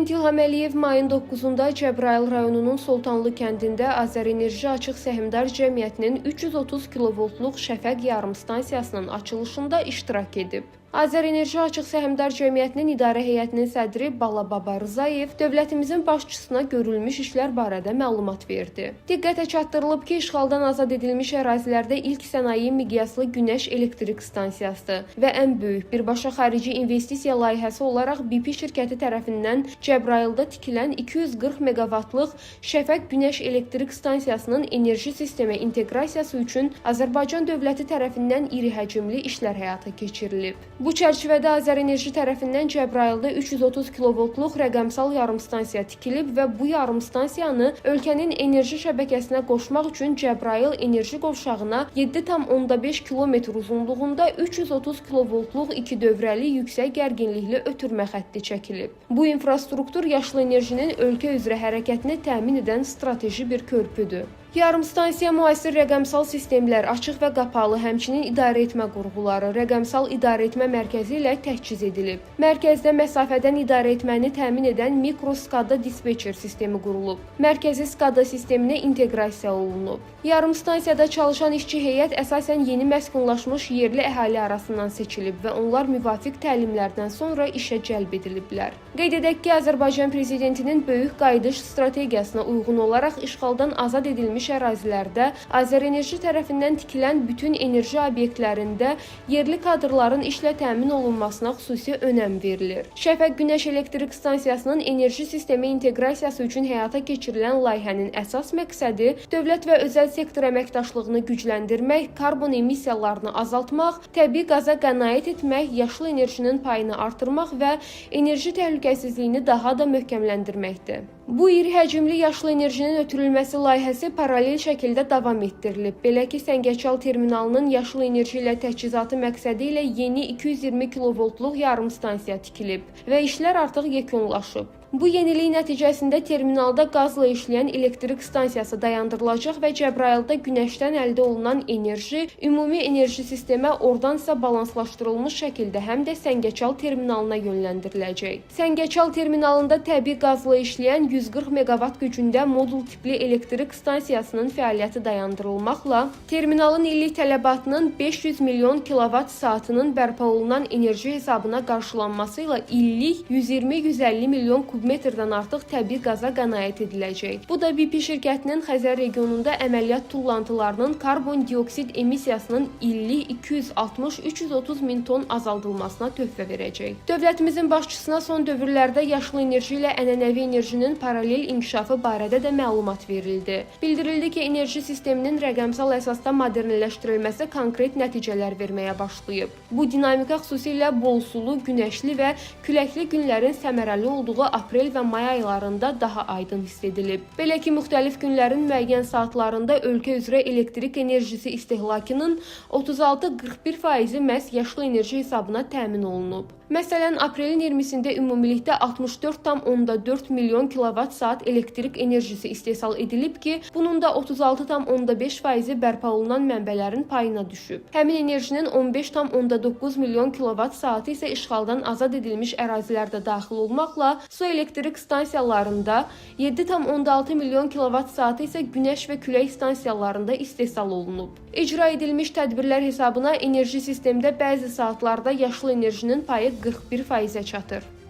Prezident İlham Əliyev mayın 9-da Cəbrayıl rayonunun Soltanlı kəndində Azərenerji Açıq Səhmdar Cəmiyyətinin 330 kilovoltluq Şəfəq yarımstansiyasının açılışında iştirak edib. Azərenerji Açıq Səhmdar Cəmiyyətinin idarə heyətinin sədri Bala Babarızayev dövlətimizin başçısına görülmüş işlər barədə məlumat verdi. Diqqətə çatdırılıb ki, işğaldan azad edilmiş ərazilərdə ilk sənaye miqyaslı günəş elektrik stansiyası və ən böyük birbaşa xarici investisiya layihəsi olaraq BP şirkəti tərəfindən Cəbrayılda tikilən 240 meqavatlıq Şəfəq günəş elektrik stansiyasının enerji sistemə inteqrasiyası üçün Azərbaycan dövləti tərəfindən iri həcmli işlər həyata keçirilib. Bu çərçivədə Azərenerji tərəfindən Cəbrayılda 330 kilovoltluq rəqəmsal yarımstansiya tikilib və bu yarımstansiyanı ölkənin enerji şəbəkəsinə qoşmaq üçün Cəbrayıl enerji qovşağına 7,5 kilometr uzunluğunda 330 kilovoltluq iki dövrəli yüksək gərginlikli ötürmə xətti çəkilib. Bu infrastruktur yaşıl enerjinin ölkə üzrə hərəkətini təmin edən strateji bir körpüdür. Yarımstansiya müasir rəqəmsal sistemlər, açıq və qapalı, həmçinin idarəetmə qurğuları, rəqəmsal idarəetmə mərkəzi ilə təchiz edilib. Mərkəzdə məsafədən idarəetməni təmin edən mikro SCADA dispetçer sistemi qurulub. Mərkəzi SCADA sisteminə inteqrasiya olunub. Yarımstansiyada çalışan işçi heyət əsasən yeni məskunlaşmış yerli əhali arasından seçilib və onlar müvafiq təlimlərdən sonra işə cəlb ediliblər. Qeyd edək ki, Azərbaycan prezidentinin böyük qayıdış strategiyasına uyğun olaraq işğaldan azad edilmiş ərazilərdə Azərenerji tərəfindən tikilən bütün enerji obyektlərində yerli kadrların işlə təmin olunmasına xüsusi önəm verilir. Şəfəq Günəş Elektrik Stansiyasının enerji sistemi inteqrasiyası üçün həyata keçirilən layihənin əsas məqsədi dövlət və özəl sektor əməkdaşlığını gücləndirmək, karbon emissiyalarını azaltmaq, təbii qaza qənaət etmək, yaşıl enerjinin payını artırmaq və enerji təhlükəsizliyini daha da möhkəmləndirməkdir. Bu iri həcmli yaşıl enerjinin ötürülməsi layihəsi paralel şəkildə davam etdirilib. Belə ki, Səngəçal terminalının yaşıl enerji ilə təchizatı məqsədi ilə yeni 220 kilovoltluq yarımstansiya tikilib və işlər artıq yekunlaşıb. Bu yenilik nəticəsində terminalda qazla işləyən elektrik stansiyası dayandırılacaq və Cəbrayılda günəşdən əldə olunan enerji ümumi enerji sistemə, oradan isə balanslaşdırılmış şəkildə həm də Səngəçal terminalına yönləndiriləcək. Səngəçal terminalında təbii qazla işləyən 140 meqavat gücündə modul tipli elektrik stansiyasının fəaliyyəti dayandırılmaqla terminalın illik tələbatının 500 milyon kilovat saatının bərpa olunan enerji hesabına qarşılanması ilə illik 120-150 milyon kubmetrdən artıq təbii qaza qənaət ediləcək. Bu da BP şirkətinin Xəzər regionunda əməliyyat tullantılarının karbon dioksid emissiyasının illik 260-330 min ton azaldılmasına töhfə verəcək. Dövlətimizin başçısına son dövrlərdə yaşıl enerji ilə ənənəvi enerjinin paralel inkişafı barədə də məlumat verildi. Bildirildi ki, enerji sisteminin rəqəmsal əsasda modernləşdirilməsi konkret nəticələr verməyə başlayıb. Bu dinamika xüsusilə bolsulu, günəşli və küləkli günlərin səmərəli olduğu aprel və may aylarında daha aydın hiss edilib. Belə ki, müxtəlif günlərin müəyyən saatlarında ölkə üzrə elektrik enerjisi istehlakının 36-41%-i məhz yaşıl enerji hesabına təmin olunub. Məsələn, aprelin 20-sində ümumilikdə 64,4 milyon kilovat saat elektrik enerjisi istehsal edilib ki, bunun da 36,5%-i bərpa olunan mənbələrin payına düşüb. Həmin enerjinin 15,9 milyon kilovat saatı isə işğaldan azad edilmiş ərazilərdə daxil olmaqla su elektrik stansiyalarında, 7,6 milyon kilovat saatı isə günəş və külək stansiyalarında istehsal olunub. İcra edilmiş tədbirlər hesabına enerji sistemdə bəzi saatlarda yaşıl enerjinin payı 41%-ə çatır.